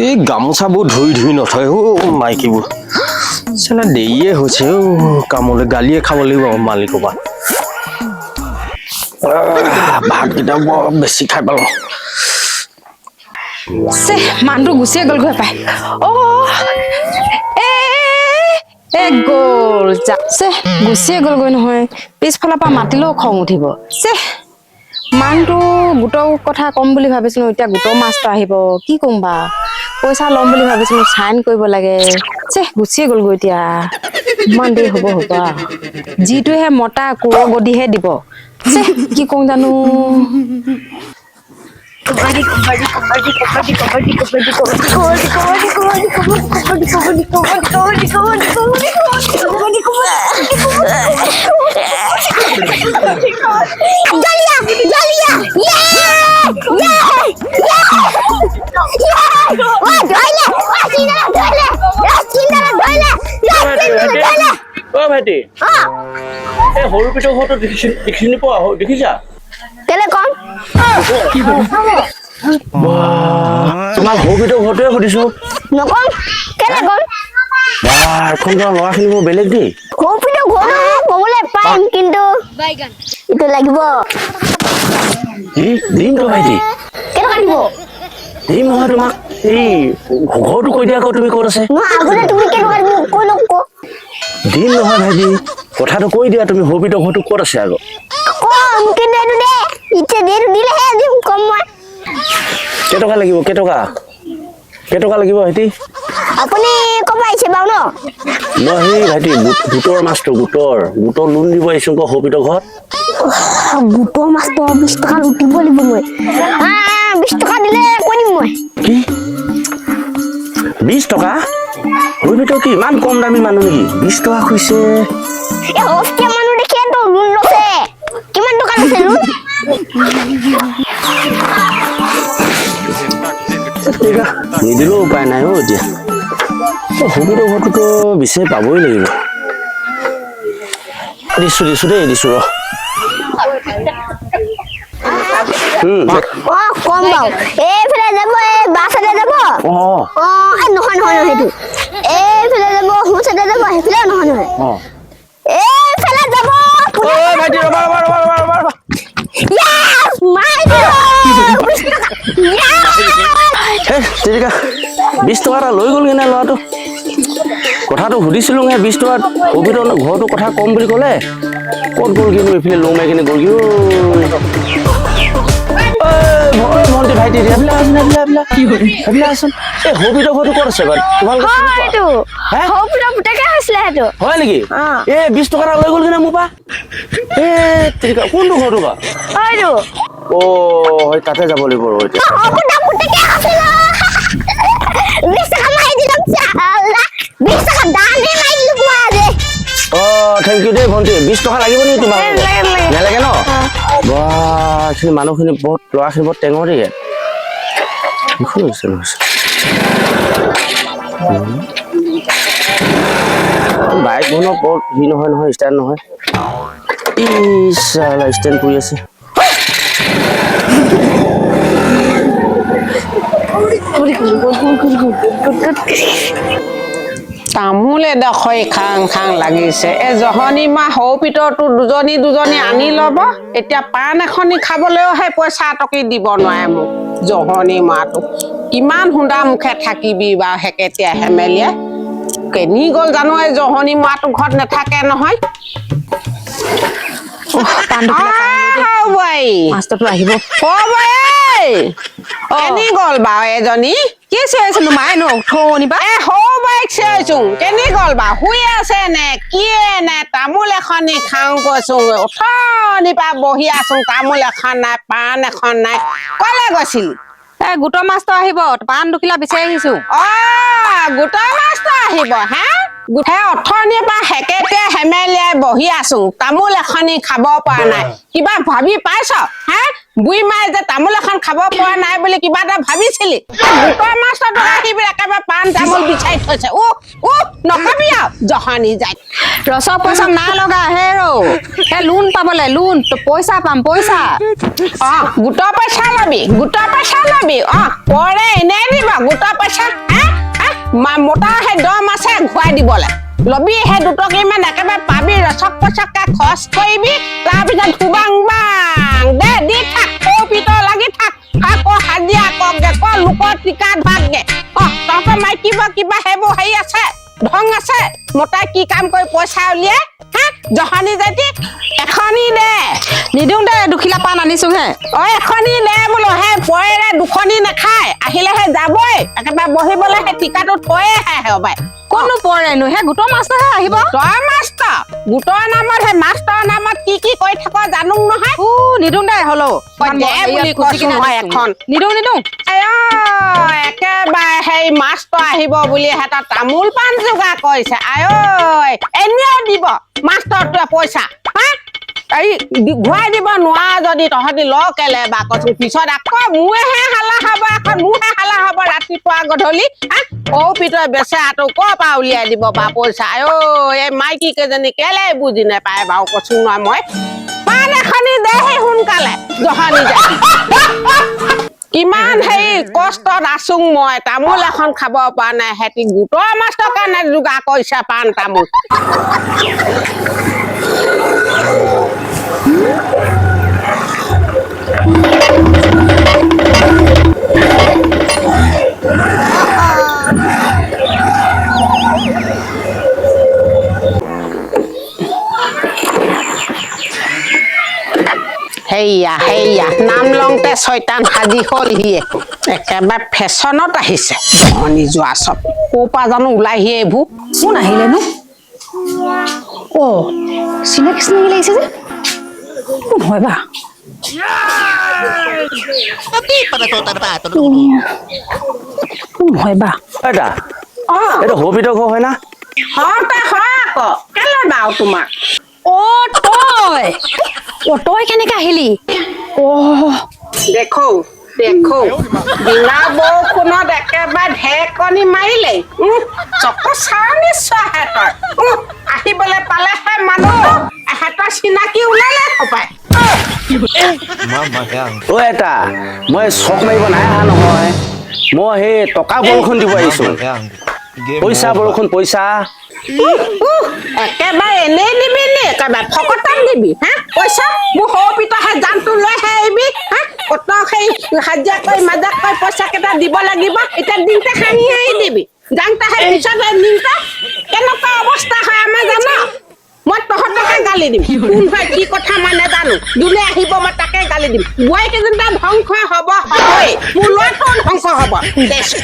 এই গামোচাবোৰ ধুই ধুই নথয় অ' মাইকীবোৰ। চালা দেৰিয়ে হৈছে অ', কামলৈ গালিয়ে খাব লাগিব মালিকৰ পৰা। আহ, ভাতকেইটা বৰ বেছি খাই পালোঁ। চে, মানুহটো গুচিয়ে গ'লগৈ পাই। অ এ এ গ'ল যা। চে, গুচিয়ে গ'লগৈ নহয়। পিছফালৰ পৰা মাতিলেও খং উঠিব। চে, মানুহটো গোটৰ কথা ক'ম বুলি ভাবিছিলো, এতিয়া গোটৰ মাছটো আহিব, কি ক'ম বা? পইচা ল'ম বুলি ভাবিছিলো, চাইন কৰিব লাগে। চে, গুচিয়ে গ'লগৈ। এতিয়া ইমান দেৰি হ'ব হ'ব, যিটোহে মতা কোৰৰ গদিহে দিব। চে, কি কওঁ জানো। কবাডি কবাডি কবাডি কবাডি কবাডি কবাডি কবাডি কবাডি কবাডি কবাডি কবাডি কবাডি কবাডি কবাডি কবাডি কবাডি কবাডি। জলিয়া জলিয়া, ইয়ে ইয়ে ইয়ে ইয়ে, ও ধইলে, ও চিনারা ধইলে, ও চিনারা ধইলে, ও চিনারা ধইলে। অ ভাইটি। অ। এই সৰু পিতৰ ঘৰটো দেখিছি, দেখি নোপোৱা? দেখিছা? কেলে কম? তোমাক সৰু পিতৰ ঘৰটোৱে সুধিছো। নকম, কেলে কম? বা, এখন গাঁৱৰ ল'ৰাখিনি বৰ বেলেগ দেই। সৌপিটো ঘৰটো ক'বলৈ পাৰিম, কিন্তু এইটো লাগিব। কি দিম তো ভাইটি। কেনেকুৱা দিব? দিম নহয় তোমাক, এই ঘৰটো কৈ দিয়া আকৌ, তুমি ক'ত আছে। নহয়, আগতে তুমি কেনেকুৱা দিব কৈ লওক ক। দিম নহয় ভাইটি, কথাটো কৈ দিয়া, তুমি সৰু পিতৰ ঘৰটো ক'ত আছে আকৌ। কম, কিন্তু এইটো দে, এতিয়া এইটো দিলেহে দিম, কম মই। কেইটকা লাগিব? কেইটকা, কেইটকা লাগিব ভাইটি? আপুনি ক'ৰ পৰা আহিছে বাৰু ন? মই সেই ভাইটি গোটৰ মাছটো, গোটৰ লোন দিব আহিছো আকৌ সৰু পিতৰ ঘৰত। গোটৰ মাছটো 20 টকা লুটিব লাগিব মই। 20 টকা দিলে কৈ দিম মই। কি, 20 টকা? সৰু পিতৰ কি ইমান কম দামী মানুহ নেকি? 20 টকা খুজিছে। এই সস্তীয়া মানুহ দেখিয়েতো লোন লৈছে। কিমান টকা লৈছে লোন? নিদিলেও উপায় নাই অ'। এতিয়া সবিতৰ ঘৰটোতো বিচাৰি পাবই লাগিব। দিছো, দিছো দেই, দিছো ৰ। অ, কম বাৰু। এইফালে যাব, এই বাছতে যাব। অ। অ, এই নহয় নহয় নহয়, সেইটো এইফালে যাব, সোঁ চাইডে যাব, সেইফালে নহয় নহয়। অ। এইফালে যাব। ঐ ভাইটি, ৰ'বা ৰ'বা ৰ'বা ৰ'বা ৰ'বা ৰ'বা। Yes, মাৰি দিলো 20 টকা। Yes! হে তেৰিকা, 20 টকা এটা লৈ গ'ল কিনে ল'ৰাটো। কথাটো সুধিছিলো হে, 20 টকাত সবিতৰ ঘৰটোৰ কথা ক'ম বুলি ক'লে। ক'ত গ'ল কিনো? এইফালে লৌ মাৰি কিনে গ'ল কি? ঐ ভণ্টি, ভাইটি, এইফালে আহাচোন, এইফালে, এইফালে, এইফালে আহাচোন। এই সবিতৰ ঘৰটো ক'ত আছে বাৰু তোমালোকে চিনি পোৱা? সেইটো হে? সৌপিতৰ পুতেকে হৈছিলে সেইটো। হয় নেকি? অ। এই 20 টকা এটা লৈ গ'ল কিনে মোৰ পৰা। এ তেৰিকা, কোনটো ঘৰটো বাৰু? হয়তো। অ, হয়, তাতে যাব লাগিব ৰ এতিয়া। সৌপিতৰ পুতেকে আছিলে। 20 টকা মাৰি দিলো, চালা 20 টকা দানে মাৰি দিলো মই আজি। অ, thank U দেই ভণ্টি। 20 টকা লাগিব নেকি তোমাক? নালাগে, নালাগে। নালাগে ন? বাহ, এইখিনি মানুহখিনি বহুত, ল'ৰাখিনি বৰ টেঙৰ দেই ইয়াত। এইখন হৈছে নহয়। বাইক বনোৱা ক'ত সি নহয় নহয়, ষ্টেণ্ড নহয়। ইচ চালা, ষ্টেণ্ড পৰি আছে। তামোল এডোখৰি খাং খাং লাগিছে। এই জহনী মা সৰু পিতৰটো দুজনী দুজনী আনি ল'ব, এতিয়া পাণ এখনি খাবলৈও সেই পইচা এটকি দিব নোৱাৰে মোক। জহনী মাটো কিমান খুন্দা মুখে থাকিবি বাৰু। হেকেটীয়া হেমেলিয়ে কেনি গ'ল জানো? এই জহনী মাটো ঘৰত নাথাকে নহয়। পাণ দুখিলা খাই লওঁ দেই। আহ, বোৱাৰী। মাষ্টৰটো আহিব। অ বোৱাৰী, কেনি গ'ল বাৰু এজনী? কি চিঞৰিছিলো মায়ে নো উঠনিবা? এ সৰু বাইক চিঞৰিছো, কেনি গ'ল বা? শুই আছে নে কিয়ে নে? তামোল এখনি খাওঁ কৈছো, উঠনিৰ পৰা বহি আছো, তামোল এখন নাই, পাণ এখন নাই। কলে গৈছিল? এ গোটৰ মাষ্টৰ আহিব, পাণ দুখিলা বিচাৰি আহিছো। অ, গোটৰ মাষ্টৰ আহিব হে? সেই অথনিৰ পৰা হেকেতে হেমেলিয়াই বহি আছো, তামোল এখনি খাব পৰা নাই। কিবা ভাবি পাইছ হা? বুঢ়ী মায়ে যে তামোল এখন খাব পৰা নাই বুলি কিবা এটা ভাবিছিলি? গোটৰ মাছৰ টকা একেবাৰে পাণ তামোল বিচাৰি থৈছে। উহ উহ, নকবি আৰু জহনি যায়। ৰচক পইচা না লগা হে ৰ, হে লোন পাবলে, লোন পইচা পাম পইচা। অ, গোটৰ পইচা লবি, গোটৰ পইচা লবি। অ, পৰে এনেই দিব গোটৰ পইচা। হা হা, মতা সেই দম আছে ঘূৰাই দিবলে। লবি সেই দুটকিমান একেবাৰে পাবি, ৰচক পচককে খৰচ কৰিবি, তাৰপিছত ধুবাং বাং দে দি থাক, সৌ পিতৰ লাগি থাক, আকৌ হাজিৰা কৰগে, ক লোকৰ টিকা ধোৱাগে। অ, তহঁতৰ মাইকী বা কিবা সেইবোৰ হেৰি আছে, ঢং আছে, মতাই কি কাম কৰি পইচা উলিয়াই। হা, জহনি জাতি, এখনি দে। নিদিওঁ দে, দুখিলা পাণ আনিছো হে। অ, এখনি দে বোলো। হে পৰেৰে দুখনি নাখায়, আহিলেহে যাবই, একেবাৰে বহিবলৈ সেই টিকাটো থৈয়ে আহে হবাই। কোননো পৰেনো? হে গোটৰ মাষ্টৰহে আহিব। তই মাষ্টৰ, গোটৰ নামত, সেই মাষ্টৰৰ নামত কি কি কৰি থাক জানো নহয়। উ, নিদিওঁ দে হ'লেও। দে বুলি কৈছো নহয় এখন। নিদিওঁ নিদিওঁ। আই, একেবাৰে সেই মাষ্টৰ আহিব বুলি সিহঁতৰ তামোল পাণ যোগাৰ কৰিছে। আই ঐ, এনেও দিব মাষ্টৰটোৱে পইচা? হা, এই ঘূৰাই দিব নোৱাৰা যদি তহঁতি ল কেলে বা কচোন। পিছত আকৌ মোৰহে হালা হ'ব, এখন মোৰহে হালা হ'ব ৰাতিপুৱা গধূলি। হা, ঔ পিতই বেচেৰাটো ক'ৰ পৰা উলিয়াই দিব বা পইচা? আই ঐ, এই মাইকী কেইজনী কেলে বুজি নাপায় বাৰু কচোন নহয় মই। পাণ এখনি দেহি সোনকালে, জহনি যায়। কিমান হেৰি কষ্টত আছোং মই, তামোল এখন খাব পৰা নাই, সেতি গোটৰ মাছৰ কাৰণে যোগাৰ কৰিছে পাণ তামোল। হেইয়া হেইয়া, নাম লওঁতে ছয়তান সাজি হ'লহিয়ে, একেবাৰে ফেশ্বনত আহিছে জহনি যোৱা চব। ক'ৰ পৰা জানো ওলাইহি এইবোৰ? কোন আহিলেনো? অ, চিনাকি চিনাকি লাগিছে যে, কোন হয় বা? কোন হয় বা? এটা অ। এইটো সৌপিতৰ ঘৰ হয় না? হওঁতে হয় আকৌ, কেলে বাৰু তোমাক? অ তই, অ তই কেনেকে আহিলি? অ। দেখো দেখো, বিনা বৰষুণত একেবাৰে ঢেৰেকনি মাৰিলেই। চকু চাৱনি চোৱা সিহঁতৰ। আহিবলৈ পালেহে মানুহ, এহেঁতৰ চিনাকি ওলালে সপায়। অ এটা, মই চক মাৰিব নাই অহা নহয়, মই সেই টকা বৰষুণ দিব আহিছো, পইচা বৰষুণ, পইচা। একেবাৰে এনেই দিবি নি? একেবাৰে ফকতাত দিবি হা পইচা? মোৰ সৰু পিতাহে জানটো লৈহে আহিবি। হা, কত সেই হাজিৰা কৰি মাজা কৰি পইচা কেইটা দিব লাগিব, এতিয়া দিনতে হাঁহি হাঁহি দিবি, জানতাহে পিছত নিওঁতে কেনেকুৱা অৱস্থা হয় আমাৰ জান? মই তহঁতকে গালি দিম, কোন হয় কি কথা মই নাজানো, যোনে আহিব মই তাকে গালি দিম। বোৱাৰী কেইজনী ধ্বংস হ'ব হ'বই, মোৰ ল'ৰাটোও ধ্বংস হ'ব।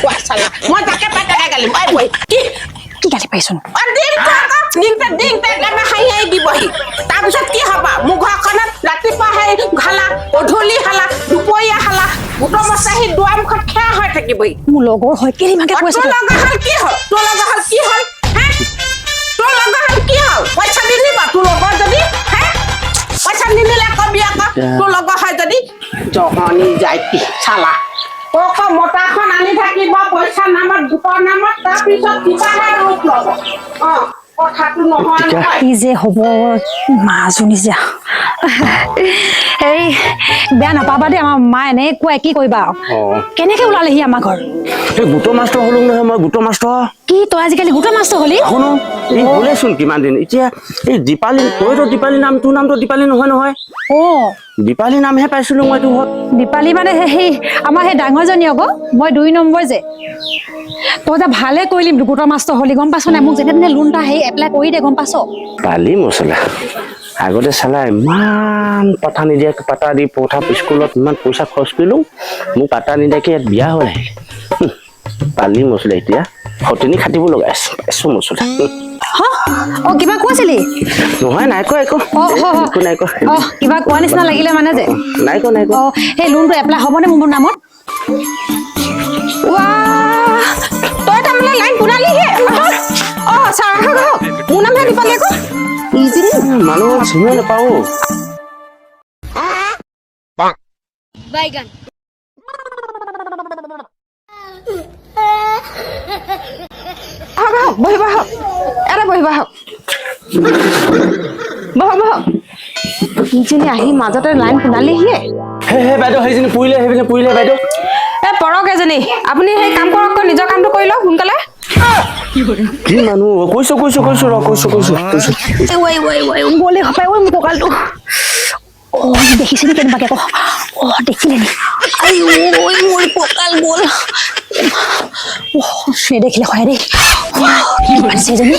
খোৱা চালা, মই তাকে পাই তাকে গালি দিম। ঐ বোৱাৰী, কি কি গালি পাইছোন? অ, দিম তো আকৌ, নিওঁতে দিওঁতে একেবাৰে হাঁহি হাঁহি দিবহি। তাৰপিছত কি হ'ব মোৰ ঘৰখনত? ৰাতিপুৱা সেই হালা, গধূলি হালা, দুপৰীয়া হালা, গোটৰ মচাহি দুৱাৰমুখত খেয়া হৈ থাকিবহি। মোৰ লগৰ হয়, কেলে ইমানকে অ, কৈছ? তোৰ লগৰ হ'ল কি হ'ল? তোৰ লগৰ হ'ল কি হ'ল? হা, তোৰ লগৰ হ'ল কি হ'ল? পইচা নিনিব তোৰ লগৰ যদি? হা, পইচা নিনিলে কবি আকৌ তোৰ লগৰ হয় যদি। জহনি যাইতি চালা, ক মতাখন আনি থাকিব পইচা নামত, গোটৰ নামত, তাৰপিছত কিবাহে ৰূপ ল'ব। অ, কথাটো নহয় নহয়। কি যে হ'ব, মাজনী যে হেৰি, বেয়া নাপাবা দেই, আমাৰ মা এনেকুৱা, কি কৰিবা আৰু। অ। কেনেকে ওলালেহি আমাৰ ঘৰ? এই গোটৰ মাষ্টৰ হ'লো নহয় মই, গোটৰ মাষ্টৰ। কি, তই আজিকালি গোটৰ মাষ্টৰ হ'লি? শুনো, এই হ'লেচোন কিমান দিন এতিয়া এই দীপালী, তইতো দীপালী নাম, তোৰ নামটো দীপালী নহয় নহয়? অ। দীপালী নামহে পাইছিলো মই তোৰ ঘৰত। দীপালী মানে সেই আমাৰ সেই ডাঙৰজনী আকৌ, মই 2 নম্বৰ যে। তই যে ভালে কৰিলি গোটৰ মাষ্টৰ হ'লি, গম পাইছ নাই? মোক যেনে তেনে লোন এটা হেৰি এপ্লাই কৰি দে, গম পাইছ? পালি মছলা। আগতে চালা ইমান পাতা নিদিয়া, পাতা দি পঠা স্কুলত ইমান পইচা খৰচ কৰিলো, মোক পাতা নিদিয়াকে ইয়াত বিয়া হ'ল আহিলে। পালি মছলা, এতিয়া সতিনী খাটিব লগা আছে, পাইছো মছলা। হা? অ, কিবা কৈছিলি? নহয়, নাই কোৱা একো। অ, অ, অ। একো নাই কোৱা। অ, কিবা কোৱা নিচিনা লাগিলে মানে যে। নাই কোৱা, নাই কোৱা। অ, সেই লোনটো এপ্লাই হ'বনে মোৰ নামত? ৱা, তই তাৰমানে লাইন বনালিহে? অ, ছাৰ। চিনিও নাপাওঁ। আহক আহক, বহিব আহক, ইয়াতে বহিব আহক, বহক বহক। ইজনী আহি মাজতে লাইন শুনালেহিয়ে। হে হে বাইদেউ, সেইজনী পুৰিলে, সেইপিনে পুৰিলে বাইদেউ। এ পৰক এজনী, আপুনি সেই কাম কৰক, নিজৰ কামটো কৰি লওক সোনকালে। কি মানুহ, কৈছো কৈছো কৈছো, ৰ, কৈছো কৈছো কৈছো। ঐ ঐ ঐ, গ'লে সপাই ঐ মোৰ কঁকালটো। অ, দেখিছে নি কেনেবাকে আকৌ? অ, দেখিলে নি? আই ঐ, মোৰ কঁকাল গ'ল। অ, নেদেখিলে হয় দেই। কি পাতিছে এজনী?